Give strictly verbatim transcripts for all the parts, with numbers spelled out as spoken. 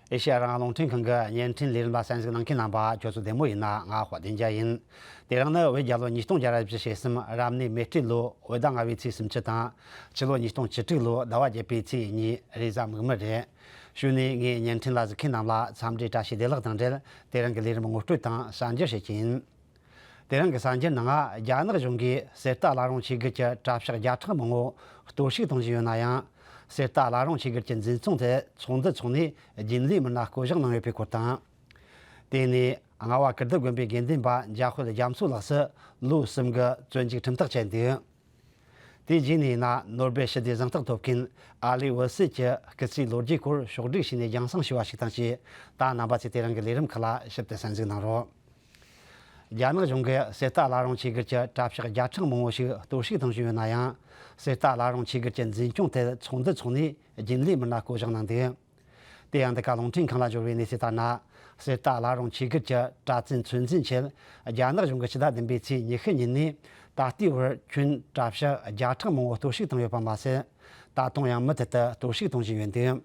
ཨེ་ཤེ་ཡ་རང་དབང་རླུང་འཕྲིན་ཁང་གི་བརྙན་འཕྲིན་ལས་རིམ་ལ་གསན་གཟིགས་གནང་མཁན་རྣམ་པ་ཁྱོད་ཚོ་བདེ་མོ་ཡིན་ན། ང་དཔལ་ལྡན་རྒྱལ་ཡིན། དེ་རིང་ནི་བོད་རྒྱལ་ལོ་ཉིས་སྟོང་བརྒྱ་ར་བཞི་ཞེ་གསུམ་རབ་གནས་མེ་སྤྲེལ་ལོ་བོད་ཟླ་ལྔ་པའི་ཚེས་སུམ་ཅུ་དང་། སྤྱི་ལོ་ཉིས་སྟོང་བཅུ་དྲུག་ལོ་ཟླ་བ་བརྒྱད་པའི་ཚེས་གཉིས་རེས་གཟའ་མིག་དམར་རེད། གཞུག་ནས་ངས་བརྙན་འཕྲིན་ལ་གཟིགས་མཁན་རྣམས་ལ་འཚམས་འདྲི་བཀྲ་ཤིས་བདེ་ལེགས་དང་འབྲེལ། དེ་རིང་གི་ལས་རིམ་ངོ་སྤྲོད་དང་གསར་འགྱུར་བྱེད་ཀྱི་ཡིན། དེ་རིང་གི་གསར་འགྱུར་ནང་། རྒྱ་ནག་གཞུང་གིས་གསེར་རྟ་བླ་རུང་ཆོས་སྒར་གྱི་གྲྭ་ཤག་བརྒྱ་ཕྲག་མང་བོ་གཏོར་བཤིག་གཏོང་བཞིན་ཡོད་ན་ཡང་། གསེར་རྟ་བླ་རུང་ཆོས་སྒར་གྱི་འཛིན་ཚོང་དེ་ཚོགས་འདུ་འཚོགས་ནས་རྒྱུན་ལས་མི་སྣ་བསྐོ་གཞག་གནང་ཡོད་པའི་སྐོར་དང་། དེ་ནས་རྔ་བ་ཀིརྟི་དགོན་པའི་དགེ་འདུན་པ་འཇམ་དཔལ་རྒྱ་མཚོ་ལགས་སུ་ལོ་གསུམ་གྱི་བཙོན་འཇུག་ཁྲིམས་ཐག་བཅད་འདུག་དེའི་རྗེས་ནས་ཡིན་ན། ནོ་སྦེལ་ཞི་བདེའི་གཟེངས་རྟགས་ཐོབ་མཁན་ཨ་ལི་ཝི་སི་ཀྱི་སྐུ་ཚེའི་ལོ་རྒྱུས་སྐོར་ཕྱོགས་བསྒྲིགས་བྱས་ནས་རྒྱང་སྲིང་ཞུས་པ་ཞིག་དང་བཅས། ད་རྣམ་པ་ཚོས་དེ་རིང་གི་ལས་རིམ་ཁག་ལ་ཞིབ་ཏུ་གསན་གཟིགས་གནང་རོགས། རྒྱ་ནག་གཞུང་གིས་གསེར་རྟ་བླ་རུང་ཆོས་སྒར་གྱི་གྲྭ་ཤག་བརྒྱ་ཕྲག་མང་བོ་ཞིག་གཏོར་བཤིག་གཏོང་བཞིན་ཡོད་ན་ཡང་། གསེར་རྟ་བླ་རུང་ཆོས་སྒར་གྱི་འཛིན་སྐྱོང་ཐད་ཚོགས་འདུ་འཚོགས་ནས་རྒྱུན་ལས་མི་སྣ་བསྐོ་གཞག་གནང་འདུག་དེ་ཡང་འདི་ག་རླུང་འཕྲིན་ཁང་ལ་འབྱོར་བའི་གནས་ཚུལ་ལྟར་ན། གསེར་རྟ་བླ་རུང་ཆོས་སྒར་གྱི་གྲྭ་བཙུན་ཚོད་འཛིན་ཆེད་རྒྱ་ནག་གཞུང་གིས་ཕྱི་ཟླ་བདུན་པའི་ཚེས་ཉི་ཤུ་ཉིན་ནས་ད་ལྟའི་བར་ཁྱོན་གྲྭ་ཤག་བརྒྱ་ཕྲག་མང་བོ་གཏོར་བཤིག་བཏང་ཡོད་པ་མ་ཟད། ད་དུང་ཡང་མུ་མཐུད་དུ་གཏོར་བཤིག་གཏོང་བཞིན་ཡོད་འདུག་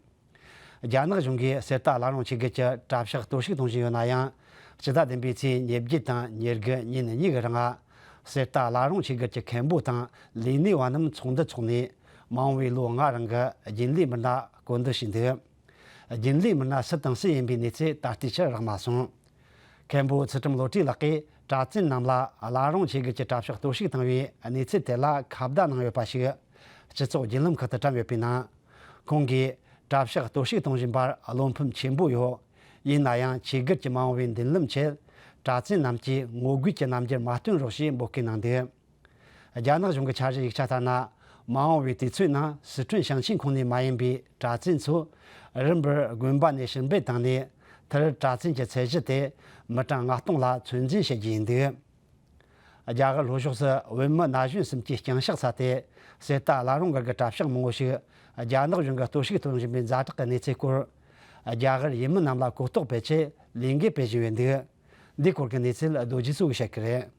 རྒྱ་ནག་གཞུང་གིས་གསེར་རྟ་བླ་རུང་ཆོས་སྒར་གྱི་གྲྭ་ཤག་གཏོར་བཤིག་གཏོང་བཞིན་ཡོད་ན་ཡང་། ཕྱི་ཟླ་བདུན་པའི་ཚེས་ཉེར་བརྒྱད་དང་ཉེར་དགུ་ཉིན་གཉིས་ཀྱི་རིང་། གསེར་རྟ་བླ་རུང་ཆོས་སྒར་གྱི་མཁན་པོ་དང་ལས་སྣེ་བ་རྣམས་ཚོགས་འདུ་འཚོགས་ནས། མ་འོངས་པའི་ལོ་ལྔ་རིང་གི་རྒྱུན་ལས་མི་སྣ་བསྐོ་འདོད་བྱས་འདུག་རྒྱུན་ལས་མི་སྣ་སུ་དང་སུ་ཡིན་པའི་གནས་ཚུལ་ད་ལྟའི་ཆར་རག་མ་སོང་། མཁན་པོ་ཚུལ་ཁྲིམས་བློ་གྲོས་ལགས་ཀྱིས་གྲྭ་བཙུན་རྣམས་ལ་བླ་རུང་ཆོས་སྒར་གྱི་གྲྭ་ཤག་གཏོར་བཤིག་བཏང་བའི་གནས་ཚུལ་དེ་ལ་ཁ་བརྡ་གནང་ཡོད་པ་ཞིག་སྤྱི་ཚོགས་བརྒྱུད་ལམ་ཁག་ཏུ་བཀྲམ་ཡོད་པའི་ནང་། ཁོང་གིས་གྲྭ་ཤག་གཏོར་བཤིག་གཏོང་བཞིན་པར་བློ་ཕམ་ཆེན་པོ་ཡོད། ཡིན་ན་ཡང་ཆོས་སྒར་གྱི་མ་འོངས་པའི་མདུན་ལམ་ཆེད། གྲྭ་བཙུན་རྣམས་ཀྱིས་ངོ་རྒོལ་གྱི་རྣམ་འགྱུར་མ་སྟོན་རོགས་ཞེས་འབོད་སྐུལ་གནང་འདུག་རྒྱ་ནག་གཞུང་གི་འཆར་གཞི་ཡིག་ཆ་ལྟར་ན། མ་འོངས་པའི་དུས་ཚོད་ནང་སི་ཁྲོན་ཞིང་ཆེན་ཁོངས་ནས་མ་ཡིན་པའི་གྲྭ་བཙུན་ཚོ་རིམ་པར་དགོན་པ་ནས་ཕྱིར་འབུད་བཏང་ནས། མཐར་གྲྭ་བཙུན་གྱི་ཚད་གཞི་དེ་མི་གྲངས་ལྔ་སྟོང་ལ་ཚོད་འཛིན་བྱེད་རྒྱུ་ཡིན་འདུག་རྒྱ་གར་ལྷོ་ཕྱོགས་སུ་བོད་མི་ན་གཞོན་གསུམ་གྱི་རྐྱང་ཕྱག་ཚར་ཏེ། གསེར་རྟ་བླ་རུང་སྒར་གྱི་གྲྭ་ཤག་མང་བོ་ཞིག་རྒྱ་ནག་གཞུང་གིས་གཏོར་བཤིག་གཏོང་བཞིན་པའི་ཛ་དྲག་གི་གནས་ཚུལ་སྐོར། རྒྱ་གར་ཡུལ་མི་རྣམས་ལ་གོ་རྟོགས་སྤེལ་ཆེད་ལས་འགུལ་སྤེལ་བཞིན་ཡོད་འདུག་འདིའི་སྐོར་གྱི་གནས་ཚུལ་རྡོ་རྗེ་གཙོ་བོས་བཤད་ཀྱི་རེད།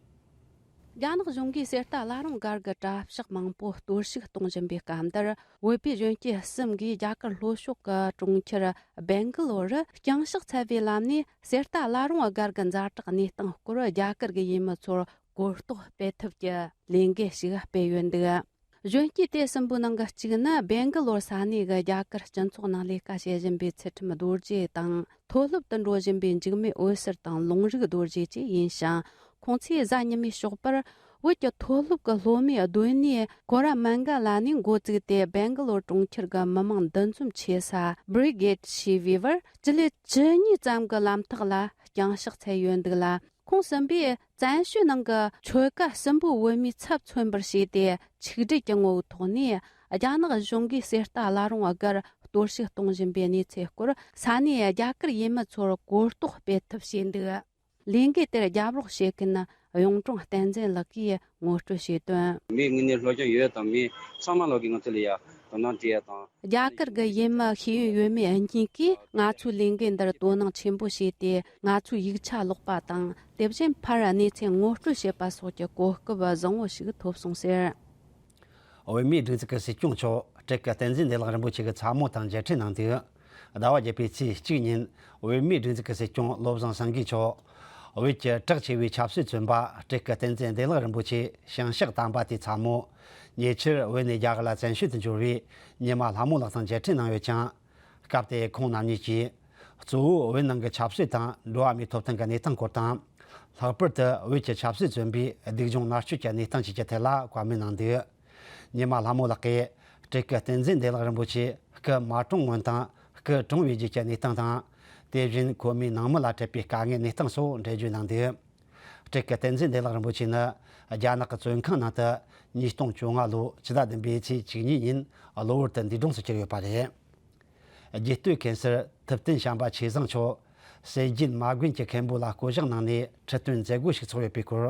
རྒྱ་ནག་གཞུང་གིས་གསེར་རྟ་བླ་རུང་སྒར་གྱི་གྲྭ་ཤག་མང་པོ་གཏོར་བཤིག་གཏོང་བཞིན་པའི་སྐབས་འདིར། བོད་པའི་གཞོན་སྐྱེས་གསུམ་གྱིས་རྒྱ་གར་ལྷོ་ཕྱོགས་ཀྱི་གྲོང་ཁྱེར་སྦེང་ག་ལོར་རྐྱང་ཕྱག་འཚལ་བའི་ལམ་ནས། གསེར་རྟ་བླ་རུང་སྒར་གྱི་ཛ་དྲག་གནས་སྟངས་སྐོར་རྒྱ་གར་གྱི་ཡུལ་མི་ཚོར་གོ་རྟོགས་སྤེལ་ཐབས་ཀྱི་ལས་འགུལ་ཞིག་སྤེལ་ཡོད་འདུག་གཞོན་སྐྱེས་དེ་གསུམ་པོའི་ནང་གི་གཅིག་ནི་སྦེང་ག་ལོར་ས་གནས་ཀྱི་རྒྱ་གར་སྤྱི་ཚོགས་ནང་ལས་ཀ་བྱེད་བཞིན་པའི་ཚུལ་ཁྲིམས་རྡོ་རྗེ་དང་། མཐོ་སློབ་ཏུ་འགྲོ་བཞིན་པའི་འཇིགས་མེད་འོད་ཟེར་དང་ལུང་རིགས་རྡོ་རྗེ་བཅས་ཡིན་ཞིང་། ཁོང་ཚོས་གཟའ་ཉི་མའི་ཞོགས་པར། བོད་ཀྱི་མཐོ་སློབ་ཀྱི་སློབ་མའི་སྡོད་གནས་ཀོ་ར་མན་ག་ལ་ནས་འགོ་བཙུགས་ཏེ། སྦེང་ག་ལོར་གྲོང་ཁྱེར་གྱི་མི་མང་འདུ་འཛོམས་ཆེ་ས་བྷི་རི་གེད་ཞེས་པའི་བར་སྤྱི་ལེ་བཅུ་གཉིས་ཙམ་གྱི་ལམ་ཐག་ལ་རྐྱང་ཕྱག་འཚལ་ཡོད་འདུག་ལ། ཁོང་གསུམ་པོས་བཙན་བྱོལ་ནང་གི་ཆོལ་ཁ་གསུམ་པོའི་བོད་མིའི་ཚབ་མཚོན་པར་བྱས་ཏེ། ཆིག་སྒྲིལ་གྱི་ངོ་བོའི་ཐོག་ནས། རྒྱ་ནག་གཞུང་གིས་གསེར་རྟ་བླ་རུང་སྒར་གཏོར་བཤིག་གཏོང་བཞིན་པའི་གནས་ཚུལ་སྐོར་ས་གནས་རྒྱ་གར་ཡུལ་མི་ཚོར་གོ་རྟོགས་སྤེལ་ཐབས་བྱས་འདུག་ལས་འགུལ་དེར་རྒྱབ་རོགས་བྱེད་མཁན་གཡུང་དྲུང་བསྟན་འཛིན་ལགས་ཀྱིས་ངོ་སྤྲོད་བྱས་དོན། མི་དངོས་གནས་སློབ་སྦྱོང་ཡོད་དང་མེད་ཚང་མ་ལོག་གིས་ང་ཚོ་ལ་ཡ་དོ་སྣང་སྤྲད་ཡ་དང་། རྒྱ་གར་གྱི་ཡུལ་མི་ཤེས་ཡོན་ཡོད་མེད་གཉིས་ཀས་ང་ཚོའི་ལས་འགུལ་འདིར་དོ་སྣང་ཆེན་པོ་བྱས་ཏེ། ང་ཚོའི་ཡིག་ཆ་ཀློག་པ་དང་། དེ་བཞིན་ཕར་གནས་ཚུལ་ངོ་སྤྲོད་བྱེད་པ་སོགས་ཀྱི་གོ་སྐབས་བཟང་བོ་ཞིག་ཐོབ་སོང་ཟེར། བོད་མིའི་སྒྲིག་འཛུགས་ཀྱི་སྲིད་སྐྱོང་མཆོག་བཀྲས་ཀྱི་བསྟན་འཛིན་བདེ་ལེགས་རིན་པོ་ཆེ་གི་ཚ་མོ་དང་མཇལ་འཕྲད་གནང་འདུག་ཟླ་བ་བརྒྱད་པའི་ཚེས་གཅིག་ཉིན་བོད་མིའི་སྒྲིག་འཛུགས་ཀྱི་སྲིད་སྐྱོང་བློ་བཟང་སེང་གེ་མཆོག་བོད་ཀྱི་གྲགས་ཆེ་བའི་ཆབ་སྲིད་བཙོན་པ་བཀྲས་ཀྱི་བསྟན་འཛིན་བདེ་ལེགས་རིན་པོ་ཆེ་ཞིང་གཤེགས་དམ་པ་དེའི་ཚ་མོ། ཉེ་ཆར་བོད་ནས་རྒྱ་གར་ལ་བཙན་བྱོལ་དུ་འབྱོར་བའི་ཉི་མ་ལྷ་མོ་ལགས་དང་མཇལ་འཕྲད་གནང་ཡོད་ཅིང་། སྐབས་དེར་ཁོང་རྣམ་གཉིས་ཀྱིས། གཙོ་བོ་བོད་ནང་གི་ཆབ་སྲིད་དང་འགྲོ་བ་མིའི་ཐོབ་ཐང་གི་གནས་སྟངས་སྐོར་དང་། ལྷག་པར་དུ་བོད་ཀྱི་ཆབ་སྲིད་བཙོན་པའི་སྡུག་སྦྱོང་མནར་གཅོད་ཀྱི་གནས་སྟངས་བཅས་ཀྱི་ཐད་ལ་བཀའ་མོལ་གནང་འདུག་ཉི་མ་ལྷ་མོ་ལགས་ཀྱིས་བཀྲས་ཀྱི་བསྟན་འཛིན་བདེ་ལེགས་རིན་པོ་ཆེ་སྐུ་མ་གྲོངས་སྔོན་དང་སྐུ་གྲོངས་པའི་རྗེས་ཀྱི་གནས་སྟངས་དང་། དེ་བཞིན་ཁོ་མོའི་ནང་མི་ལ་འཕྲད་པའི་དཀའ་ངལ་གནས་སྟངས་སོགས་འགྲེལ་བརྗོད་གནང་འདུག་བཀྲས་ཀྱི་བསྟན་འཛིན་བདེ་ལེགས་རིན་པོ་ཆེ་ནི་རྒྱ་ནག་གི་བཙོན་ཁང་ནང་དུ་ཉིས་སྟོང་བཅོ་ལྔ་ལོའི་ཕྱི་ཟླ་བདུན་པའི་ཚེས་བཅུ་གཉིས་ཉིན་གློ་བུར་དུ་འདས་གྲོངས་སུ་གྱུར་ཡོད་པ་རེད། རྒྱུད་སྟོད་མཁན་ཟུར་ཐུབ་བསྟན་བྱམས་པ་ཆོས་བཟང་མཆོག་སྲས་རྒྱུད་མ་དགོན་གྱི་མཁན་པོ་ལ་བསྐོ་གཞག་གནང་ནས་ཁྲི་སྟོན་མཛད་སྒོ་ཞིག་ཚོགས་ཡོད་པའི་སྐོར་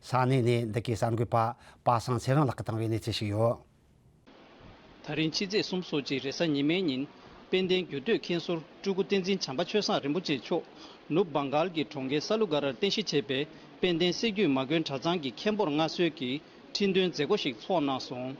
ས་གནས་ནས་འདི་གའི་གསར་འགོད་པ་པ་སངས་ཚེ་རིང་ལགས་ཀྱིས་བཏང་བའི་གནས་ཚུལ་ཞིག་ཡོད། ད་རིང་ཕྱི་ཚེས་གསུམ་སོ་གཅིག་རེས་གཟའ་ཉི་མའི་ཉིན་དཔལ་ལྡན་རྒྱུད་སྟོད་མཁན་ཟུར་སྤྲུལ་སྐུ་བསྟན་འཛིན་བྱམས་པ་ཆོས་བཟང་རིན་པོ་ཆེ་མཆོག་ནུབ་བྷང་གཱལ་གྱི་གྲོང་ཁྱེར་ས་ལུ་ག་རར་རྟེན་གཞི་བྱས་པའི་དཔལ་ལྡན་སྲད་རྒྱུད་མ་དགོན་གྲྭ་ཚང་གི་མཁན་པོར་མངའ་གསོལ་གྱིས་ཁྲི་འདོན་མཛད་སྒོ་ཞིག་ཚོགས་གནང་སོང་།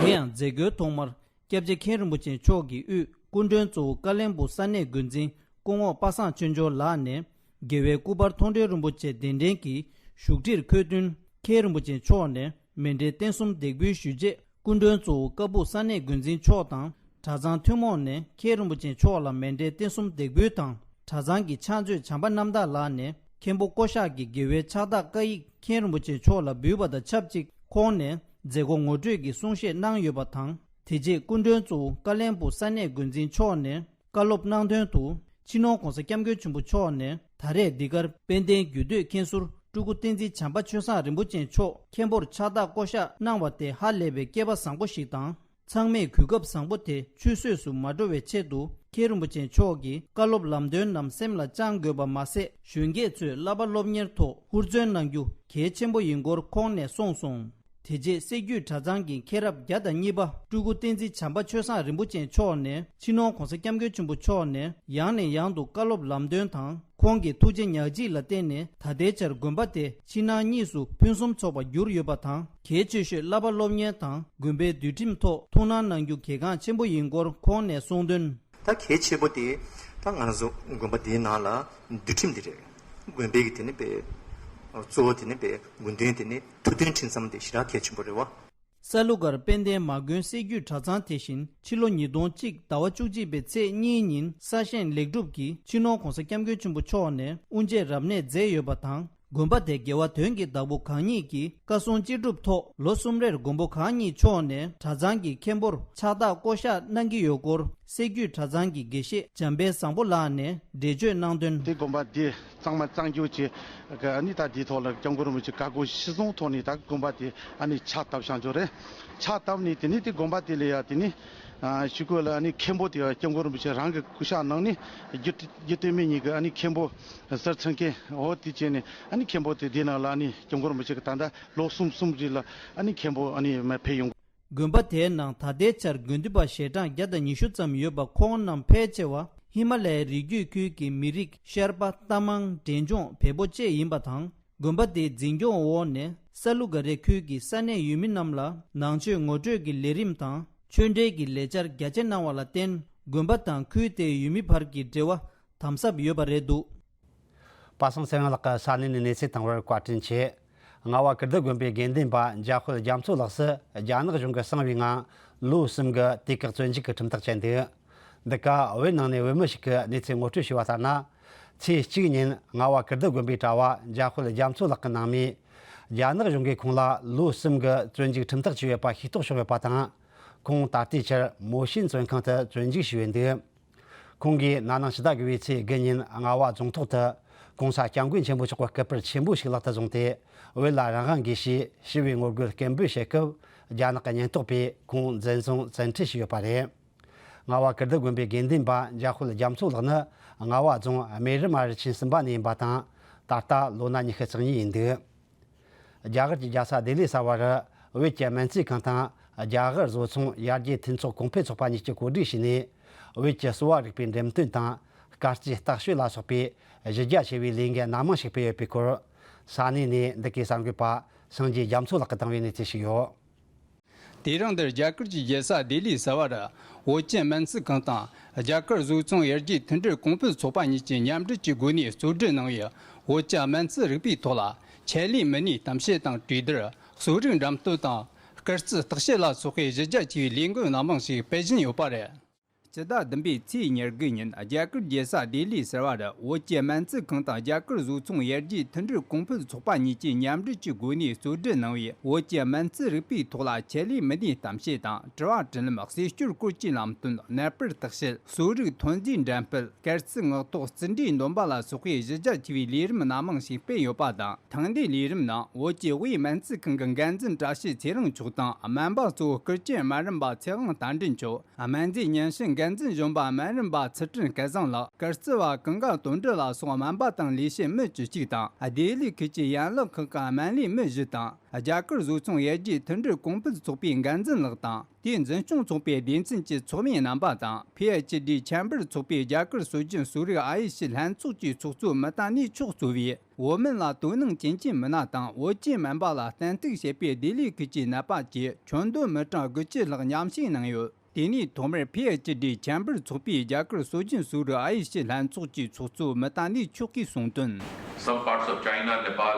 དེ་ཡང་མཛད་སྒོའི་ཐོག་མར་སྐྱབས་རྗེ་མཁན་རིན་པོ་ཆེ་མཆོག་གིས་དབུས་སྐུ་མགྲོན་གཙོ་བོ་བཀའ་བློན་སྦུག་ས་གནས་འགོ་འཛིན་སྐུ་ངོ་པ་སངས་ཆོས་འབྱོར་ལགས་ནས། རྒྱལ་བའི་སྐུ་པར་མཐོང་གྲོལ་རིན་པོ་ཆེ་གདན་འདྲེན་གྱིས་བཞུགས་ཁྲིར་འཁོད་དོན། མཁན་རིན་པོ་ཆེ་མཆོག་ནས་མཎྜལ་རྟེན་གསུམ་འདེགས་འབུལ་ཞུས་རྗེས། སྐུ་མགྲོན་གཙོ་བོ་ཀ་སྦུག་ས་གནས་འགོ་འཛིན་མཆོག་དང་། གྲྭ་ཚང་ཐུན་མོང་ནས་མཁན་རིན་པོ་ཆེ་མཆོག་ལ་མཎྜལ་རྟེན་གསུམ་འདེགས་འབུལ་དང་། གྲྭ་ཚང་གི་ཕྱག་མཛོད་བྱམས་པ་རྣམ་དག་ལགས་ནས་མཁན་པོ་ཀོ་ཤ་གི་དགེ་བའི་ཕྱག་རྟགས་བཀའ་ཡིག་མཁན་རིན་པོ་ཆེ་མཆོག་ལ་འབུལ་བ་དང་ཆབས་ཅིག་ཁོང་ནས་མཛད་སྒོ་ངོ་སྤྲོད་ཀྱི་གསུང་བཤད་གནང་ཡོད་པ་དང་། དེ་རྗེས་སྐུ་མགྲོན་གཙོ་བོ་བཀའ་བློན་སྦུག་ས་གནས་འགོ་འཛིན་མཆོག་ནས་བཀའ་སློབ་གནང་དོན་དུ། སྤྱི་ནོར་༸གོང་ས་༸སྐྱབས་མགོན་ཆེན་པོ་མཆོག་ནས་ད་རེས་འདི་གར་དཔལ་ལྡན་རྒྱུད་སྟོད་མཁན་ཟུར་སྤྲུལ་སྐུ་བསྟན་འཛིན་བྱམས་པ་ཆོས་བཟང་རིན་པོ་ཆེ་མཆོག་མཁན་པོར་ཕྱག་རྟགས་བསྐོ་གཞག་གནང་བ་དེ་ཧ་ལས་པའི་སྐལ་པ་བཟང་པོ་ཞིག་དང་། ཚང་མས་གོ་སྐབས་བཟང་པོ་དེ་ཆུད་ཟོས་སུ་མ་འགྲོ་བའི་ཆེད་དུ། མཁན་རིན་པོ་ཆེ་མཆོག་གིས་བཀའ་སློབ་ལམ་སྟོན་རྣམས་སེམས་ལ་བཅངས་དགོས་པ་མ་ཟད། གཞོན་སྐྱེས་ཚོས་བསླབ་པ་སློབ་གཉེར་ཐོག་ཧུར་བརྩོན་གནང་རྒྱུ་གལ་ཆེན་པོ་ཡིན་སྐོར་ཁོང་ནས་གསུངས་སོང་། དེ་རྗེས་སྲད་རྒྱུད་གྲྭ་ཚང་གི་མཁན་རབས་བརྒྱ་དང་གཉིས་པ་སྤྲུལ་སྐུ་བསྟན་འཛིན་བྱམས་པ་ཆོས་བཟང་རིན་པོ་ཆེ་མཆོག་ནས། སྤྱི་ནོར་༸གོང་ས་༸སྐྱབས་མགོན་ཆེན་པོ་མཆོག་ནས་ཡང་ནས་ཡང་དུ་བཀའ་སློབ་ལམ་སྟོན་དང་། ཁོང་གི་ཐུགས་རྗེ་ཉག་གཅིག་ལ་བརྟེན་ནས། ད་ལྟའི་ཆར་དགོན་པ་དེ་ཕྱི་ནང་གཉིས་སུ་ཕུན་སུམ་ཚོགས་པར་གྱུར་ཡོད་པ་དང་། གལ་ཆེ་ཤོས་བསླབ་པ་སློབ་གཉེར་དང་། དགོན་པའི་འདུལ་ཁྲིམས་ཐོག་ཐུགས་སྣང་གནང་རྒྱུ་གལ་འགངས་ཆེན་པོ་ཡིན་སྐོར་ཁོང་ནས་གསུངས་དོན། ད་གལ་ཆེ་པོ་དེ་ད་ང་རང་ཚོ་དགོན་པ་འདིའི་ནང་ལ་འདུལ་ཁྲིམས་འདི་རེད། དགོན་པའི་གི་དེ་ནི་པའི་གཙོ་བོ་དེ་ནི་པའི་དགོན་སྡེ་དེ་ནི་ཐུགས་མཐུན་ཁྲིམས་གཙང་དེ་ཞེ་དྲག་གལ་ཆེན་པོ་རེད་བ། ས་ལུ་སྒར་དཔལ་ལྡན་མ་དགོན་སྲད་རྒྱུད་གྲྭ་ཚང་དེ་བཞིན་ཕྱི་ལོ་ཉིས་སྟོང་གཅིག་ཟླ་བ་བཅུ་གཅིག་པའི་ཚེས་གཉིས་ཉིན་གསར་བཞེངས་ལེགས་གྲུབ་ཀྱིས་སྤྱི་ནོར་༸གོང་ས་༸སྐྱབས་མགོན་ཆེན་པོ་མཆོག་ནས་དབུ་འབྱེད་རབ་གནས་མཛད་ཡོད་པ་དང་། དགོན་པ་དེ་རྒྱལ་བ་དོན་གྱི་བདག་པོ་གང་ཉིད་ཀྱིས་བཀའ་གསུང་ཅི་སྒྲུབ་ཐོག་ལོ་གསུམ་རེར་མགོན་པོ་གང་ཉིད་མཆོག་ནས་གྲྭ་ཚང་གི་མཁན་པོར་ཕྱག་རྟགས་བསྐོ་གཞག་གནང་གི་ཡོད་སྐོར་སྲད་རྒྱུད་གྲྭ་ཚང་གི་དགེ་བཤེས་འཇམ་དཔལ་བཟང་པོ་ལགས་ནས་འགྲེལ་བརྗོད་གནང་དོན། དེ་དགོན་པ་འདི་གཙང་མ་གཙང་རྒྱུ་བྱས་ཀྱི་ཨ་ནི་ད་འདིའི་ཐོག་ལ་སྐྱབས་མགོན་རིན་པོ་ཆེ་བཀའ་བསྒོ་གཞིར་བཟུང་ཐོག་ནས་ད་དགོན་པ་དེ་ཨ་ནི་ཕྱག་བཏབ་བཞག་འཇོག་རེད། ཕྱག་བཏབ་ནས་དེ་ནས་དེ་དགོན་པ་དེ་ལ་ཡ་དེ་ནས་ཨ་ཤུ་གོ་ལ་ཨ་ནི་མཁན་པོ་དེ་སྐྱབས་མགོན་རིན་པོ་ཆེ་རང་གི་སྐུ་ཕྱག་ནང་ནས་རྒྱུད་རྒྱུད་སྟོད་སྨད་གཉིས་ཀྱི་ཨ་ནི་མཁན་པོ་ཟུར་ཚང་མཁན་འོ་དེ་བྱས་ནས་ཨ་ནི་མཁན་པོ་དེ་དེ་ནང་ལ་ཨ་ནི་སྐྱབས་མགོན་རིན་པོ་ཆེ་གི་ད་ལྟ་ལོ་གསུམ་གསུམ་རིང་ལ་ཨ་ནི་མཁན་པོ་ཨ་ནི་མ་ཕེབས་ཡོང་། དགོན་པ་དེའི་ནང་ད་ལྟའི་ཆར་དགོན་སྡེ་པ་ཞལ་གྲངས་བརྒྱ་དང་ཉི་ཤུ་ཙམ་ཡོད་པ། ཁོང་རྣམས་ཕལ་ཆེ་བ་ཧི་མ་ལ་ཡའི་རི་རྒྱུད་ཁུལ་གྱི་མི་རིགས་ཤར་པ་རྟ་མང་འབྲས་ལྗོངས་བལ་པོ་བཅས་ཡིན་པ་དང་། དགོན་པ་དེའི་འཛིན་སྐྱོང་འོག་ནས་ས་ལུ་ག་རེ་ཁུལ་གྱི་ས་གནས་ཡུལ་མི་རྣམས་ལ་ནང་ཆོས་ངོ་སྤྲོད་ཀྱི་ལས་རིམ་དང་ཆོས་འབྲེལ་གྱི་ལས་འཆར་རྒྱ་ཆེ་གནང་བ་ལ་བརྟེན། དགོན་པ་དང་ཁུལ་དེའི་ཡུལ་མི་བར་གྱི་འབྲེལ་བ་དམ་ཟབ་ཡོད་པ་རེད་འདུག། པ་སངས་ཚེ་རིང་ལགས་ཀྱིས་ས་གནས་ནས་གནས་ཚུལ་བཏང་བར་བཀའ་དྲིན་ཆེ། རྔ་བ་ཀིརྟི་དགོན་པའི་དགེ་འདུན་པ་འཇམ་དཔལ་རྒྱ་མཚོ་ལགས་སུ་རྒྱ་ནག་གཞུང་གིས་གསང་བའི་ངང་ལོ་གསུམ་གྱི་དུས་བཀག་བཙོན་འཇུག་གི་ཁྲིམས་ཐག་བཅད་འདུག། འདི་ག་བོད་ནང་ནས་བོད་མི་ཞིག་གིས་གནས་ཚུལ་ངོ་སྤྲོད་ཞུས་པ་ལྟར་ན། ཚེས་གཅིག་ཉིན་རྔ་བ་ཀིརྟི་དགོན་པའི་གྲྭ་བ་འཇམ་དཔལ་རྒྱ་མཚོ་ལགས་ཀྱི་ནང་མིས་རྒྱ་ནག་གཞུང་གིས་ཁོང་ལ་ལོ་གསུམ་གྱི་བཙོན་འཇུག་ཁྲིམས་ཐག་བཅད་ཡོད་པ་ཤེས་རྟོགས་བྱུང་ཡོད་པ་དང་། ཁོང་ད་ལྟའི་ཆར་མོ་ཤིན་བཙོན་ཁང་དུ་བཙོན་འཇུག་བྱས་ཡོད་འདུག། ཁོང་གིས་ན་ནིང་ཕྱི་ཟླ་དགུ་པའི་ཚེས་དགུ་ཉིན་རྔ་བ་རྫོང་ཐོག་ཏུ་༸གོང་ས་༸སྐྱབས་མགོན་ཆེན་པོ་མཆོག་གི་སྐུ་པར་ཆེན་པོ་ཞིག་ལག་ཏུ་བཟུང་སྟེ། བོད་ལ་རང་དབང་དགོས་ཞེས་ཞི་བའི་ངོ་རྒོལ་སྐད་འབོད་བྱེད་སྐབས། རྒྱ་ནག་གི་ཉེན་རྟོག་པས་ཁོང་འཛིན་བཟུང་བཙན་ཁྲིད་བྱས་ཡོད་པ་རེད། རྔ་བ་ཀིརྟི་དགོན་པའི་དགེ་འདུན་པ་འཇམ་དཔལ་རྒྱ་མཚོ་ལགས་ནི་རྔ་བ་རྫོང་སྨན་རི་མ་རི་ཆེན་གསུམ་པ་ནས་ཡིན་པ་དང་། ད་ལྟ་ལོ་ན་ཉི་ཤུ་རྩ་གཉིས་ཡིན་འདུག། རྒྱ་གར་གྱི་རྒྱལ་ས་ལྡི་ལི་གསར་པར་བོད་ཀྱི་སྨན་རྩིས་ཁང་དང་རྒྱ་གར་བཟོ་ཚོང་ཡར་རྒྱས་མཐུན་ཚོགས་གོང་འཕེལ་ཚོགས་པ་གཉིས་ཀྱིས་གོ་སྒྲིག་བྱས་ནས། བོད་ཀྱི་གསོ་བ་རིག་པའི་འགྲེམས་སྟོན་དང་སྐར་རྩིས་རྟགས་ཤོད་ལ་སོགས་པའི་གཞི་རྒྱ་ཆེ་བའི་ལས་འགུལ་སྣ་མང་ཞིག་སྤེལ་ཡོད་པའི་སྐོར། ས་གནས་ནས་འདི་གའི་གསར་འགོད་པ་སངས་རྒྱས་རྒྱ་མཚོ་ལགས་ཀྱིས་བཏང་བའི་གནས་ཚུལ་ཞིག་ཡོད། དེ་རིང་འདིར་རྒྱ་གར་གྱི་རྒྱལ་ས་ལྡི་ལིའི་ཟུར་པར་བོད་ཀྱི་སྨན་རྩིས་ཁང་དང་རྒྱ་གར་བཟོ་ཚོང་ཡར་རྒྱས་མཐུན་སྒྲིལ་གོང་འཕེལ་ཚོགས་པ་གཉིས་ཀྱིས་མཉམ་འབྲེལ་གྱི་སྒོ་ནས་གཙོ་སྒྲིག་གནང་བའི་བོད་ཀྱི་སྨན་རྩིས་རིག་པའི་ཐོག་ལ་ཆེད་ལས་མི་སྣའི་གཏམ་བཤད་དང་གྲོས་བསྡུར། གསོ་རིག་འགྲེམས་སྟོན་དང་སྐར་རྩིས་རྟགས་བཤད་ལ་སོགས་པའི་གཞི་རྒྱ་ཆེ་བའི་ལས་འགུལ་སྣ་མང་ཞིག་སྤེལ་བཞིན་ཡོད་པ་རེད། སྤྱི་ཟླ་བདུན་པའི་ཚེས་ཉེར་དགུ་ཉིན་རྒྱ་གར་རྒྱལ་ས་ལྡི་ལིའི་ཟུར་པར་བོད་ཀྱི་སྨན་རྩིས་ཁང་དང་རྒྱ་གར་བཟོ་ཚོང་ཡར་རྒྱས་མཐུན་སྒྲིལ་གོང་འཕེལ་ཚོགས་པ་གཉིས་ཀྱིས་མཉམ་འབྲེལ་གྱི་སྒོ་ནས་གཙོ་སྒྲིག་གནང་བའི་བོད་ཀྱི་སྨན་རྩིས་རིག་པའི་ཐོག་ལ་ཆེད་ལས་མི་སྣའི་གཏམ་བཤད་དང་དྲི་བ་དྲིས་ལན། ཟས་སྤྱོད་སྐོར་གྱི་ལམ་སྟོན། ནད་པར་བརྟག་དཔྱད། གསོ་རིག་ཐོན་རྫས་འགྲེམས་སྤེལ། སྐར་རྩིས་ངག་ཐོག་རྩིས་འབྲས་འདོན་པ་ལ་སོགས་པའི་གཞི་རྒྱ་ཆེ་བའི་ལས་རིམ་སྣ་མང་ཞིག་སྤེལ་ཡོད་པ་དང་། ཐེངས་འདིའི་ལས་རིམ་ནང་བོད་ཀྱི་དབུས་སྨན་རྩིས་ཁང་གི་འགན་འཛིན་བཀྲ་ཤིས་ཚེ་རིང་མཆོག་དང་སྨན་པ་གཙོ་བོ་སྐུ་སྐྱེ་སྨན་རམས་པ་ཚེ་དབང་རྟ་མགྲིན་མཆོག་སྨན་རྫས་ཉེན་བྱིན་འགན་ འགན་འཛིན་གཞོན་པ་སྨན་རམས་པ་ཚུལ་ཁྲིམས་སྐལ་བཟང་ལགས། སྐར་རྩིས་པ་ཀུན་དགའ་དོན་གྲུབ་ལ་སོགས་སྨན་པ་དང་ལས་བྱེད་མི་བཅུ་གཅིག་དང་། བདེ་ལས་ཁུལ་གྱི་ཡན་ལག་ཁག་གི་སྨན་ལས་མི་བཞི་དང་། རྒྱ་གར་བཟོ་ཚོང་ཡར་རྒྱས་མཐུན་སྒྲིལ་གོང་སྤེལ་ཚོགས་པའི་འགན་འཛིན་ལགས་དང་། དེའི་འཛིན་སྐྱོང་ཚོགས་པའི་སྡེ་ཚན་གྱི་ཚོགས་མི་རྣམ་པ་དང་། ཕི་ཨེཆ་ཌི་ཆེན་པར་ཚོགས་པའི་རྒྱ་གར་སྲོལ་རྒྱུན་གསོ་རིག་ཨ་ཡེ་ཤི་ལྷན་ཚོགས་ཀྱི་ཚོགས་གཙོ་མི་རྟ་གནས་མཆོག་གཙོས་པའི། བོད་སྨན་ལ་དོ་སྣང་བྱེད་མཁན་མི་སྣ་དང་། བོད་ཀྱི་སྨན་པ་ལ་ཏན་ཏིག་བྱེད་པའི་བདེ་ལས་ཁུལ་གྱི་ནད་པ་བཅས་ཁྱོན་བསྡོམས་མི་གྲངས་དགུ་བཅུ་ལྷག་མཉམ་ཞུགས་གནང་ཡོད། དེ་ནས་ཐོག་མར་ཕི་ཨེཆ་ཌི་ཆེན་པར་ཚོགས་པའི་རྒྱ་གར་སྲོལ་རྒྱུན་གསོ་རིག་ཨ་ཡེ་ཤི་ལྷན་ཚོགས་ཀྱི་ཚོགས་གཙོ་མི་རྟ་གནས་མཆོག་གིས་གསུངས་དོན། Some parts of China, Nepal,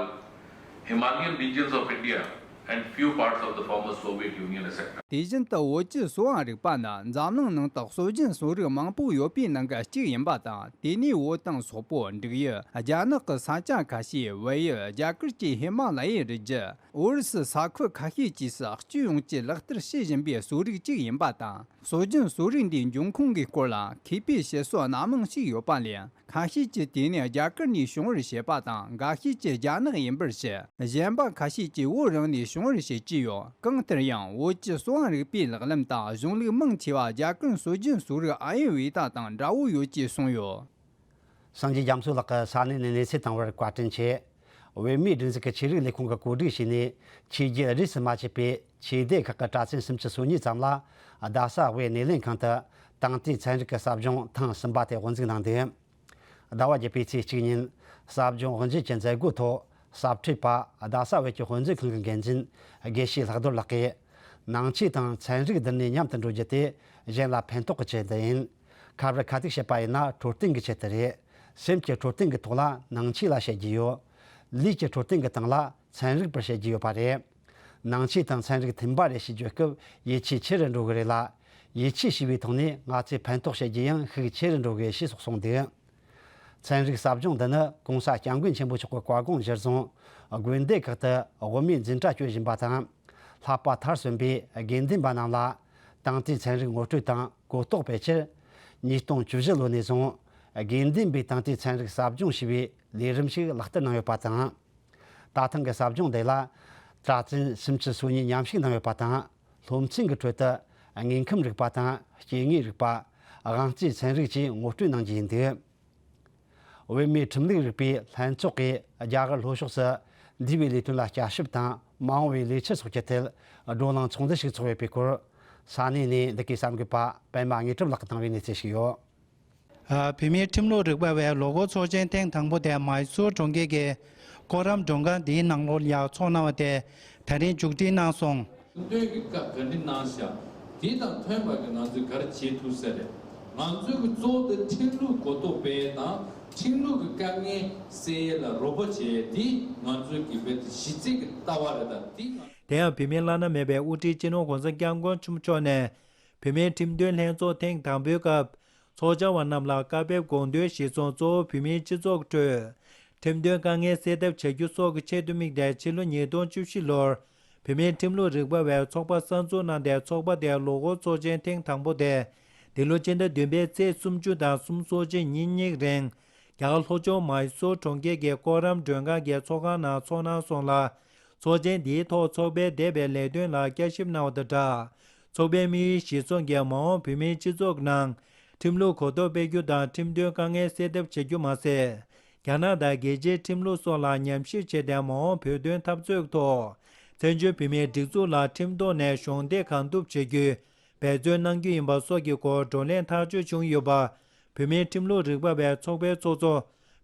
Himalayan regions of India, and few parts of the former Soviet Union, et cetera. དེ་བཞིན་དུ་བོད་ཀྱི་གསོ་བ་རིག་པ་ནི་འཛམ་གླིང་ནང་དུ་སྲོལ་རྒྱུན་གསོ་རིག་མང་པོ་ཡོད་པའི་ནང་གི་གཅིག་ཡིན་པ་དང་། དེ་ནས་བོད་དང་སོག་པོ། འབྲུག་ཡུལ། རྒྱ་ནག་གི་ས་ཆ་ཁ་ཤས། བལ་ཡུལ། རྒྱ་གར་གྱི་ཧི་མ་ལ་ཡའི་རི་རྒྱུད། ཨོ་རི་སི་ས་ཁུལ་ཁ་ཤས་བཅས་སུ་སྤྱི་ཡོངས་ཀྱིས་ལག་བསྟར་བྱེད་བཞིན་པའི་གསོ་རིག་ཅིག་ཡིན་པ་དང་། སྲོལ་རྒྱུན་གསོ་རིག་འདིའི་འབྱུང་ཁུངས་ཀྱི་སྐོར་ལ་མཁས་པའི་བཤད་སྲོལ་སྣ་མང་ཞིག་ཡོད་པ་ལས། ཁ་ཤས་ཀྱིས་དེ་ནི་རྒྱ་གར་ནས་བྱུང་བར་བཤད་པ་དང་། འགའ་ཤས་ཀྱིས་རྒྱ་ནག་ཡིན་པར་བཤད། གཞན་པ་ཁ་ཤས་ཀྱིས་བོད་རང་ནས་བྱུང་བར་བཤད་ཀྱི་ཡོད། གང་ལྟར་ཡང་བོད་ཀྱི་གསོ་བ་རིག་པའི་ལག་ལེན་དང་གཞུང་ལུགས་མང་ཆེ་བ་རྒྱ་གར་སྲོལ་རྒྱུན་གསོ་རིག་ཨ་ཡུར་ཝེ་ད་དང་འདྲ་བོ་ཡོད་ཅེས་གསུངས་ཡོད། སངས་རྒྱས་རྒྱ་མཚོ་ལགས་ཀྱིས་ས་གནས་ནས་གནས་ཚུལ་བཏང་བར་བཀའ་དྲིན་ཆེ། བོད་མིའི་སྒྲིག་འཛུགས་ཀྱི་ཆོས་རིག་ལས་ཁུངས་ཀྱིས་གོ་སྒྲིག་བྱས་ནས། ཆོས་བརྒྱུད་རིས་སུ་མ་ཆད་པའི་ཆོས་སྡེ་ཁག་གི་གྲྭ་བཙུན་སུམ་ཅུ་སོ་གཉིས་ཙམ་ལ། རྡ་ས་དབུས་སྣེ་ལེན་ཁང་དུ་དེང་དུས་ཚན་རིག་གི་ཟབ་སྦྱོང་ཐེངས་གསུམ་པ་དེ་དབུ་འཛུགས་གནང་འདུག་ཟླ་བ་བརྒྱད་པའི་ཚེས་གཅིག་ཉིན་ཟབ་སྦྱོང་དབུ་འབྱེད་ཀྱི་མཛད་སྒོའི་ཐོག་ཟབ་ཁྲིད་པ། རྡ་ས་བོད་ཀྱི་དཔེ་མཛོད་ཁང་གི་འགན་འཛིན་དགེ་བཤེས་ལྷག་རྡོར་ལགས་ཀྱིས། ནང་ཆོས་དང་ཚན་རིག་བསྡུར་ནས་མཉམ་དུ་འགྲོ་རྒྱུ་དེ་གཞན་ལ་ཕན་ཐོགས་ཀྱི་ཆེད་དུ་ཡིན། ཁ་བར་ཁ་ཐུག་བཤད་པ་ཡིན་ན་འཕྲོད་བསྟེན་གྱི་ཆེད་དུ་རེད། སེམས་ཀྱི་འཕྲོད་བསྟེན་གྱི་ཐོག་ལ་ནང་ཆོས་ལ་བཤད་རྒྱུ་ཡོད། ལུས་ཀྱི་འཕྲོད་བསྟེན་གྱི་སྟེང་ལ་ཚན་རིག་པར་བཤད་རྒྱུ་ཡོད་པ་རེད། ནང་ཆོས་དང་ཚན་རིག་མཐུན་པ་རེད་ཞེས་བརྗོད་སྐབས་ཡིད་ཆེས་ཆེ་རུ་འགྲོ་གི་རེད་ལ། ཡིད་ཆེས་ཞེས་པའི་ཐོག་ནས་ང་ཚོས་ཕན་ཐོགས་བྱེད་རྒྱུ་ཡང་ཤུགས་ཆེ་རུ་འགྲོ་གི་ཞེས་སོགས་གསུངས་འདུག་ཚན་རིག་ཟབ་སྦྱོང་འདི་ནི་༸གོང་ས་༸སྐྱབས་མགོན་ཆེན་པོ་མཆོག་གི་བཀའ་དགོངས་གཞིར་བཟུང་། དགོན་སྡེ་ཁག་ཏུ་དབུ་མའི་འཛིན་གྲྭ་སྐྱོད་བཞིན་པ་དང་། ལྷག་པ་མཐར་སོན་པའི་དགེ་འདུན་པ་རྣམས་ལ་དེང་དུས་ཚན་རིག་ངོ་སྤྲོད་དང་གོ་རྟོགས་སྤེལ་ཕྱིར། ཉིས་སྟོང་བཅུ་བཞི་ལོ་ནས་བཟུང་དགེ་འདུན་པའི་དེང་དུས་ཚན་རིག་ཟབ་སྦྱོང་ཞེས་པའི་ལས་རིམ་ཞིག་ལག་བསྟར་གནང་ཡོད་པ་དང་། ད་ཐེངས་ཀྱི་ཟབ་སྦྱོང་འདི་ལ་གྲྭ་བཙུན་སུམ་ཅུ་སོ་གཉིས་མཉམ་ཞུགས་གནང་ཡོད་པ་དང་། སློབ་ཚན་གྱི་ཁྲོད་དུ་དངོས་ཁམས་རིག་པ་དང་སྐྱེ་དངོས་རིག་པ། དབང་རྩའི་ཚན་རིག་བཅས་ངོ་སྤྲོད་གནང་རྒྱུ་ཡིན་འདུག་བོད་མིའི་ཁྲིམས་ལུགས་རིག་པའི་ལྷན་ཚོགས་ཀྱིས་རྒྱ་གར་ལྷོ་ཕྱོགས་སུ་འདས་པའི་ལས་དོན་ལ་བསྐྱར་ཞིབ་དང་མ་འོངས་པའི་ལས་འཆར་སོགས་ཀྱི་ཐད་བགྲོ་གླེང་ཚོགས་འདུ་ཞིག་ཚོགས་ཡོད་པའི་སྐོར། ས་གནས་ནས་འདི་གའི་གསར་འགོད་པ་པད་མ་དངོས་གྲུབ་ལགས་ཀྱིས་བཏང་བའི་གནས་ཚུལ་ཞིག་ཡོད། ཨ། བོད་མིའི་ཁྲིམས་ལུགས་རིག་པ་བས་ལོ་འཁོར་ཚོགས་ཆེན་ཐེངས་དང་པོ་དེ་མཱི་སོར་གྲོང་ཁྱེར་གྱི་ཀོ་རམ་མགྲོན་ཁང་འདིའི་ནང་ལོགས་ལ་ཡང་ཚོགས་གནང་བ་དེ་ད་རིང་མཇུག་སྒྲིལ་གནང་སོང་། སྟོན་གྱི་བཀའ་ག་འདྲ་གནང་ཤག་དེ་དང་མཐུན་པ་གི་ང་ཚོས་ག་རེ་བྱེད་ཐུབ་ས་རེད། ང་ཚོའི་གི་གཙོ་བོ་དེ་ཁྲིམས་ལུགས་གོ་རྟོགས་སྤེལ་དང་ཁྲིམས་ལུགས་ཀྱི་དཀའ་ངལ་སེལ་ཡས་ལ་རོགས་པ་བྱེད་ཡས་དེ་ང་ཚོའི་གི་བོད་དེ་གཞི་རྩའི་གི་ལྟ་བ་རེད། ད་དེ་ང་། དེ་ཡང་བོད་མིའི་བླ་ན་མེད་པའི་དབུ་ཁྲིད་སྤྱི་ནོར་༸གོང་ས་༸སྐྱབས་མགོན་ཆེན་པོ་མཆོག་ནས་བོད་མིའི་ཁྲིམས་དོན་ལྷན་ཚོགས་ཐེངས་དང་པོའི་སྐབས་ཚོགས་བཅར་བ་རྣམས་ལ་བཀའ་ཕེབས་དགོངས་དོན་གཞིར་བཟུང་གཙོ་བོ་བོད་མིའི་སྤྱི་ཚོགས་ཁྲོད་ཁྲིམས་དོན་དཀའ་ངལ་སེལ་ཐབས་བྱ་རྒྱུ་སོགས་ཀྱི་ཆེད་དུ་དམིགས་ཏེ་ཕྱི་ལོ་ཉིས་སྟོང་བཅུ་བཞི་ལོར་བོད་མིའི་ཁྲིམས་ལུགས་རིག་པ་བའི་ཚོགས་པ་གསར་འཛུགས་གནང་སྟེ་ཚོགས་པ་དེའི་ལོ་འཁོར་ཚོགས་ཆེན་ཐེངས་དང་པོ་དེ་འདི་ལོ་སྤྱི་ཟླ་བདུན་པའི་ཚེས་སུམ་ཅུ་དང་གསུམ་ཚོགས་ཆེན་ཉིན་གཉིས་རིང་རྒྱ་གར་ལྷོ་ཕྱོགས་མཱི་སོར་གྲོང་ཁྱེར་གྱི་ཀོ་རམ་མགྲོན་ཁང་གི་ཚོགས་ཁང་ནང་ཚོགས་གནང་སོང་ལ། ཚོགས་ཆེན་འདིའི་ཐོག་ཚོགས་པའི་འདས་པའི་ལས་དོན་ལ་བསྐྱར་ཞིབ་གནང་བ་དང་སྦྲགས། ཚོགས་པའི་དམིགས་ཡུལ་གཞིར་བཟུང་གིས་མ་འོངས་བོད་མིའི་སྤྱི་ཚོགས་ནང་ཁྲིམས་ལུགས་གོ་རྟོགས་སྤེལ་རྒྱུ་དང་ཁྲིམས་དོན་དཀའ་ངལ་སེལ་ཐབས་བྱ་རྒྱུ་མ་ཟད། རྒྱ་ནག་དང་རྒྱལ་སྤྱིའི་ཁྲིམས་ལུགས་སོགས་ལ་ཉམས་ཞིབ་བྱས་ཏེ་མ་འོངས་བོད་དོན་འཐབ་རྩོད་ཐོག་བཙན་བྱོལ་བོད་མིའི་སྒྲིག་འཛུགས་ལ་ཁྲིམས་ཐོག་ནས་གཞོགས་འདེགས་གང་ཐུབ་བྱེད་རྒྱུའི་འབད་བརྩོན་གནང་རྒྱུ་ཡིན་པ་སོགས་ཀྱི་སྐོར་བགྲོ་གླེང་ཐག་གཅོད་བྱུང་ཡོད་པ། བོད་མིའི་ཁྲིམས་ལུགས་རིག་པ་བའི་ཚོགས་པའི་ཚོགས་གཙོ་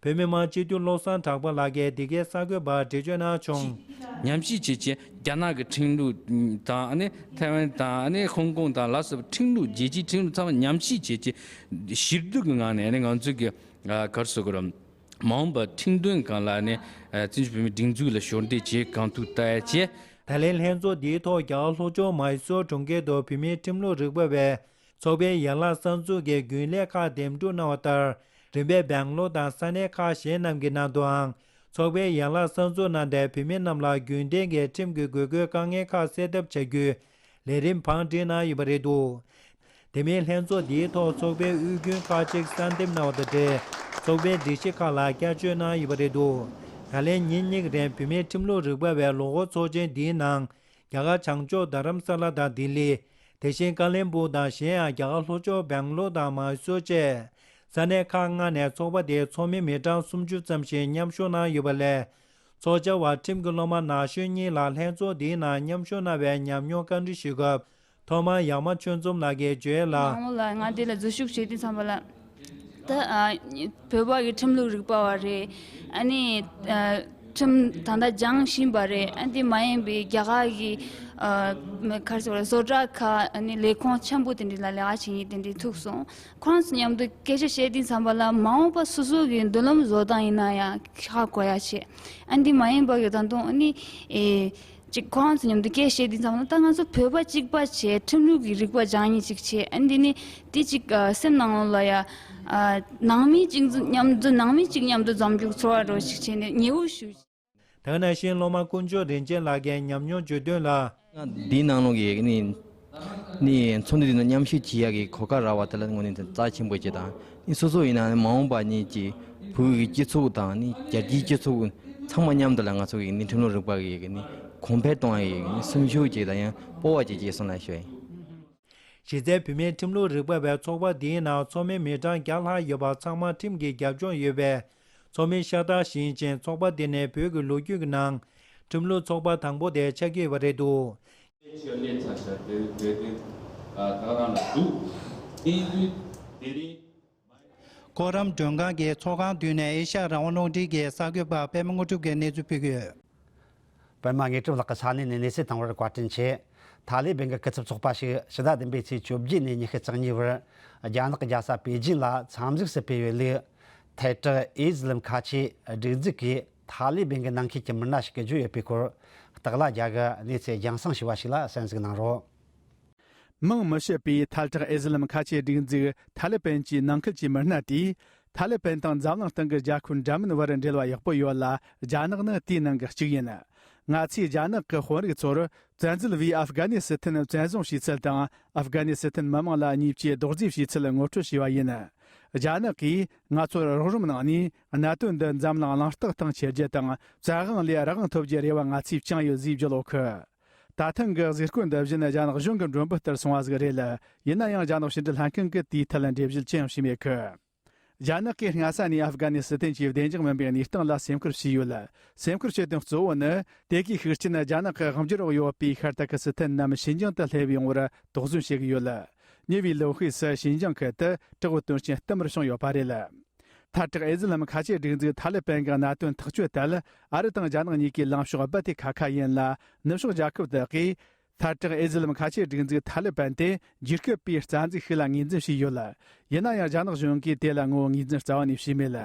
བོད་མི་མང་སྤྱི་འཐུས་བློ་བཟང་གྲགས་པ་ལགས་ཀྱིས་འདི་གའི་གསར་འགོད་པར་འགྲེལ་བརྗོད་གནང་བྱུང་། ཉམས་ཞིབ་བྱས་རྗེས་རྒྱ་ནག་གི་ཁྲིམས་ལུགས་དང་ཨ་ནི་ཐའེ་ཝན་དང་ཨ་ནི་ཧོང་ཀོང་དང་ལ་སོགས་པའི་ཁྲིམས་ལུགས་རྒྱལ་སྤྱིའི་ཁྲིམས་ལུགས་ཚང་མ་ཉམས་ཞིབ་བྱས་རྗེས་ཞིབ་བསྡུར་གྱི་ངང་ནས་ཨ་ནི་ང་ཚོས་ཀྱི་ག་རེ་ཟེར་དགོས་རེད། མ་འོངས་པར་ཁྲིམས་དོན་སྒང་ལ་ནི་བཙན་བྱོལ་བོད་མིའི་སྒྲིག་འཛུགས་ལ་གཞོགས་འདེགས་བྱེད་གང་ཐུབ་ལྟ་ཡ་བྱས། ད་ལན་ལྷན་ཚོགས་འདིའི་ཐོག་རྒྱ་གར་ལྷོ་ཕྱོགས་མཱི་སོར་གྲོང་ཁྱེར་དུ་བོད་མིའི་ཁྲིམས་ལུགས་རིག་པ་བའི་ཚོགས་པའི་ཡན་ལག་གསར་འཛུགས་ཀྱི་རྒྱུན་ལས་ཁག་འདེམས་སྒྲུག་གནང་བ་ལྟར། རིམ་པས་སྦེང་ལོར་དང་ས་གནས་ཁག་གཞན་རྣམས་ཀྱི་ནང་དུའང་ཚོགས་པའི་ཡན་ལག་གསར་འཛུགས་གནང་སྟེ་བོད་མི་རྣམས་ལ་རྒྱུན་ལྡན་གྱི་ཁྲིམས་ཀྱི་དགོས་མཁོའི་དཀའ་ངལ་ཁག་སེལ་ཐབས་བྱ་རྒྱུའི་ལས་རིམ་བང་སྒྲིག་གནང་ཡོད་པ་རེད་འདུག་དེ་མིན་ལྷན་ཚོགས་འདིའི་ཐོག་ཚོགས་པའི་དབུས་རྒྱུན་ཁག་ཅིག་གསར་འདེམས་གནང་བ་དང་འབྲེལ་ཚོགས་པའི་སྒྲིག་གཞི་ཁག་ལ་བསྐྱར་བཅོས་གནང་ཡོད་པ་རེད་འདུག་ད་ལན་ཉིན་གཉིས་རིང་བོད་མིའི་ཁྲིམས་ལུགས་རིག་པ་བའི་ལོ་འཁོར་ཚོགས་ཆེན་འདིའི་ནང་རྒྱ་གར་བྱང་ཕྱོགས་རྡ་རམ་ས་ལ་དང་ལྡི་ལི། དེ་བཞིན་ཀ་ལོན་སྦུག་དང་གཞན་ཡང་རྒྱ་གར་ལྷོ་ཕྱོགས་སྦེང་ལོར་དང་མཱི་སུར་བཅས་ས་གནས་ཁག་ལྔ་ནས་ཚོགས་པ་དེའི་ཚོགས་མི་མི་གྲངས་སུམ་ཅུ་ཙམ་ཞིག་མཉམ་ཞུགས་གནང་ཡོད་པ་ལས། ཚོགས་བཅར་བ་ཁྲིམས་ཀྱི་སློབ་མ་ན་གཞོན་གཉིས་ལ་ལྷན་ཚོགས་འདིའི་ནང་མཉམ་ཞུགས་གནང་བའི་ཉམས་མྱོང་བཀའ་འདྲི་ཞུས་སྐབས། ཐོག་མར་ཡག་མ་ཆོས་འཛོམས་ལགས་ཀྱིས་བརྗོད་ཡ་ལ། ནང་ལོགས་ལ་ང་འདི་ལ་འཛུལ་ཞུགས་བྱེད་དུས་ཙམ་པ་ལ། ད་ཨ་བོད་པ་གི་ཁྲིམས་ལུགས་རིག་པ་བ་རེད། ཨ་ནི་ཨ་ཁྲིམས་ད་ལྟ་སྦྱངས་བཞིན་པ་རེད། ཨ་འདི་མ་ཡིན་པའི་རྒྱ་གར་གི་ཨ་ག་རེ་ཟེར་བ་རེད། བཟོ་གྲྭ་ཁག་ཨ་ནི་ལས་ཁུངས་ཆེན་པོ་དེ་འདྲ་ལ་ལས་ཀ་བྱེད་མཁན་དེ་འདྲ་ཐུག་སོང་། ཁོ་རང་ཚོ་མཉམ་དུ་སྐད་ཆ་བཤད་དུས་ཙམ་པ་ལ་མ་འོངས་པ་སོ་སོ་གི་མདུན་ལམ་བཟོ་སྟངས་ཡིན་ན་ཡང་ཧ་གོ་ཡ་བྱེད། ཨ་འདི་མ་ཡིན་པ་གི་ད་དུང་ཨ་ནི་ཨེ། ཅིག་ཁོ་རང་ཚོ་མཉམ་དུ་སྐད་བཤད་དུས་ཙམ་ལ་ད་ང་ཚོ་བོད་པ་གཅིག་པ་བྱས། ཁྲིམས་ལུགས་ཀྱི་རིག་པ་སྦྱང་མཁན་ཅིག་བྱས། ཨ་འདི་ནི་དེ་ཅིག་ཨ་སེམས་ནང་ལ་ཡ་ཨ་ནང་མི་གཅིག་མཉམ་དུ་ནང་མི་གཅིག་མཉམ་དུ་འཛོམས་རྒྱུ་ཚོར་བ་འདྲ་ཞིག་བྱས་ནས་ཉེ་བོ་ཞུ། དེ་ནང་བཞིན་སློབ་མ་དཀོན་མཆོག་རིན་ཆེན་ལགས་ཀྱིས་ཉམས་མྱོང་བརྗོད་དོན་ལ། འདིའི་ནང་ལོགས་ཀྱི་ནི་ནི་ཚོགས་འདུ་འདི་ནང་མཉམ་ཞུགས་བྱེད་ཡག་གི་གོ་སྐབས་རག་པ་དེ་ལ་དངོས་གནས་རྩ་ཆེན་པོ་ཅིག་དང་། ནི་སོ་སོ་ཡིན་ན་ནི་མ་འོངས་པ་ནི་ཅིག་བོད་ཀྱི་སྤྱི་ཚོགས་དང་ནི་རྒྱལ་སྤྱིའི་སྤྱི་ཚོགས་ཚང་མ་མཉམ་དུ་ལ་ང་ཚོ་གི་ནི་ཁྲིམས་ལུགས་རིག་པ་གི་ནི་གོང་འཕེལ་གཏོང་ཡག་གི་ནི་སེམས་ཤུགས་ཅིག་དང་ཡང་སྤོབས་པ་ཅིག་སྐྱེས་སོང་ལ་ཞུ་ཡིན། གཞི་རྩའི་བོད་མིའི་ཁྲིམས་ལུགས་རིག་པ་བའི་ཚོགས་པ་འདིའི་ནང་ཚོགས་མི་མི་གྲངས་བརྒྱ་ལྷག་ཡོད་པ་ཚང་མ་ཁྲིམས་ཀྱི་རྒྱབ་ལྗོངས་ཡོད་པའི་ཚོགས་མི་ཤ་སྟག་ཡིན་ཅིང་། ཚོགས་པ་འདི་ནི་བོད་ཀྱི་ལོ་རྒྱུས་ཀྱི་ནང་ཁྲིམས་ལུགས་ཚོགས་པ་དང་པོ་དེ་ཆགས་ཀྱི་ཡོད་པ་རེད་འདུག། ཀོ་རམ་མགྲོན་ཁང་གི་ཚོགས་ཁང་མདུན་ནས་ཨེ་ཤ་ཡ་རང་དབང་རླུང་འཕྲིན་གྱི་གསར་འགོད་པ་པད་མ་དངོས་གྲུབ་ཀྱིས་གནས་ཚུལ་ཕུལ་གྱི་ཡོད། པད་མ་དངོས་གྲུབ་ལགས་ཀྱིས་ས་གནས་ནས་གནས་ཚུལ་བཏང་བར་བཀའ་དྲིན་ཆེ། ཐ་ལི་བན་གྱི་སྐུ་ཚབ་ཚོགས་པ་ཞིག་ཕྱི་ཟླ་བདུན་པའི་ཚེས་བཅོ་བརྒྱད་ནས་ཉི་ཤུ་རྩ་གཉིས་བར་རྒྱ་ནག་གི་རྒྱལ་ས་པེ་ཅིན་ལ་འཚམས་གཟིགས་སུ་ཕེབས་པའི་ལུགས། ཐལ་དྲག་ཨེ་ཛི་ལམ་ཁ་ཆེའི་སྒྲིག་འཛུགས་ཀྱིས་ཐ་ལི་བན་གྱི་ནང་ཁུལ་གྱི་མི་སྣ་ཞིག་གིས་བརྗོད་ཡོད་པའི་སྐོར། སྟག་ལྷ་རྒྱལ་གྱིས་གནས་ཚུལ་རྒྱང་སྲིང་ཞུས་པ་ཞིག་ལ་གསན་གཟིགས་གནང་རོགས། མིང་མི་བཤད་པའི་ཐལ་དྲག་ཨེ་ཛི་ལམ་ཁ་ཆེའི་སྒྲིག་འཛུགས་ཐ་ལི་པན་གྱི་ནང་ཁུལ་གྱི་མི་སྣ་དེས། ཐ་ལི་པན་དང་འཛམ་གླིང་སྟེང་གི་རྒྱལ་ཁབ་འདྲ་མིན་བར་འབྲེལ་བ་ཡག་པོ་ཡོད་ལ། རྒྱ་ནག་ནི་དེའི་ནང་གི་གཅིག་ཡིན། ང་ཚོས་རྒྱ་ནག་གི་དཔོན་རིགས་ཚོར་བཙན་འཛུལ་བས་ཨབ་གྷ་ནི་སི་ཐན་བཙན་བཟུང་བྱས་ཚུལ་དང་། ཨབ་གྷ་ནི་སི་ཐན་མི་དམངས་ལ་གཉིས་ཀྱིས་རྡོག་རྫིས་བྱས་ཚུལ་ངོ་སྤྲོད་བྱས་པ་ཡིན། རྒྱ་ནག་གིས་ང་ཚོར་རོགས་རམ་གནང་ནས། གནད་དོན་འདི་འཛམ་གླིང་གླེང་སྟེགས་སྟེང་འཁྱེར་རྒྱུ་དང་། བཙན་དབང་ལས་རང་དབང་ཐོབ་རྒྱུའི་རེ་བ་ང་ཚོས་བཅངས་ཡོད་ཅེས་བརྗོད་ཡོད་གི། ད་ཐེངས་ཀྱི་གཟིགས་སྐོར་འདི་བཞིན་རྒྱ་ནག་གཞུང་གི་མགྲོན་འབོད་ལྟར་སོང་བ་ཟིག་རེད། ཡིན་ན་ཡང་རྒྱ་ནག་ཕྱི་འབྲེལ་ལྷན་ཁང་གིས་དེའི་ཐད་འགྲེལ་བཤད་ཅི་ཡང་བྱས་མེད་གི། རྒྱ་ནག་གིས་སྔ་ས་ནས་ཨབ་གྷ་ནི་སི་ཐན་གྱི་བདེ་འཇགས་མིན་པའི་གནས་སྟངས་ལ་སེམས་ཁུར་བྱས་ཡོད། སེམས་ཁུར་བྱེད་དོན་གཙོ་བོ་ནི། དེ་གའི་ཤུགས་རྐྱེན་རྒྱ་ནག་གི་དབང་སྒྱུར་འོག་ཡོད་པའི་ཤར་ཏུར་ཀི་སི་ཐན་ནམ་ཞིན་ཅང་དུ་སླེབས་ཡོང་བར་དོགས་ཟོན་བྱེད་ཀྱི་ཡོད། ཉེ་བའི་ལོ་ཤས་སུ་ཞིན་ཅང་ཁུལ་དུ་དྲག་པོའི་དོན་རྐྱེན་བསྟུད་མར་བྱུང་ཡོད་པ་རེད། ཐལ་དྲག་ཨེ་ཛི་ལམ་ཁ་ཆེའི་སྒྲིག་འཛུགས་ཐ་ལི་པན་གྱི་གནད་དོན་ཐག་གཅོད་ཐད། ཨ་རི་དང་རྒྱ་ནག་གཉིས་ཀའི་ལངས་ཕྱོགས་རྦད་དེ་ཁ་ཁ་ཡིན་ལ། ནུབ་ཕྱོགས་རྒྱལ་ཁབ་དག་གིས་ཐལ་དྲག་ཨེ་ཛི་ལམ་ཁ་ཆེའི་སྒྲིག་འཛུགས་ཐ་ལི་པན་དེ་རྒྱུད་སྐུད་པའི་རྩ་འཛུགས་ཤིག་ལ་ངོས་འཛིན་བྱས་ཡོད། ཡིན་ན་ཡང་རྒྱ་ནག་གཞུང་གིས་དེ་ལ་ངོ་བོ་ངོས་འཛིན་རྩ་བ་ནས་བྱས་མེད།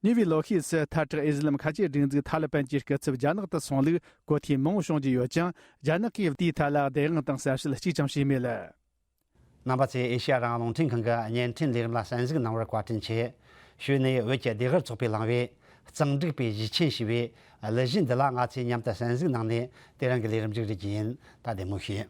ཉེ་བའི་ལོ་ཤས་སུ་ཐལ་དྲག་ཨེ་ཛི་ལམ་ཁ་ཆེའི་སྒྲིག་འཛུགས་ཐ་ལི་པན་གྱི་སྐུ་ཚབ་རྒྱ་ནག་ཏུ་སོང་ལུགས་གོ་ཐོས་མང་བོ་བྱུང་རྒྱུ་ཡོད་ཀྱང་། རྒྱ་ནག་གིས་དེའི་ཐད་ལ་བདེན་དཔང་དང་གསལ་བཤད་གཅིག་ཀྱང་བྱས་མེད། རྣམ་པ་ཚོས་ཨེ་ཤེ་ཡ་རང་དབང་རླུང་འཕྲིན་ཁང་གི་བརྙན་འཕྲིན་ལས་རིམ་ལ་གསན་གཟིགས་གནང་བར་བཀའ་དྲིན་ཆེ། གཞུག་ནས་བོད་ཀྱི་ལྡེ་ཧུར་ཚོགས་པས་བླངས་པའི་གཙང་སྒྲིག་པའི་གཞིས་ཆེན་ཞེས་པའི་གླུ་གཞས་འདི་ལ་ང་ཚོས་མཉམ་དུ་གསན་གཟིགས་གནང་ནས་དེ་རིང་གི་ལས་རིམ་མཇུག་སྒྲིལ་རྒྱུ་ཡིན། ད་བདེ་མོ་བྱོས།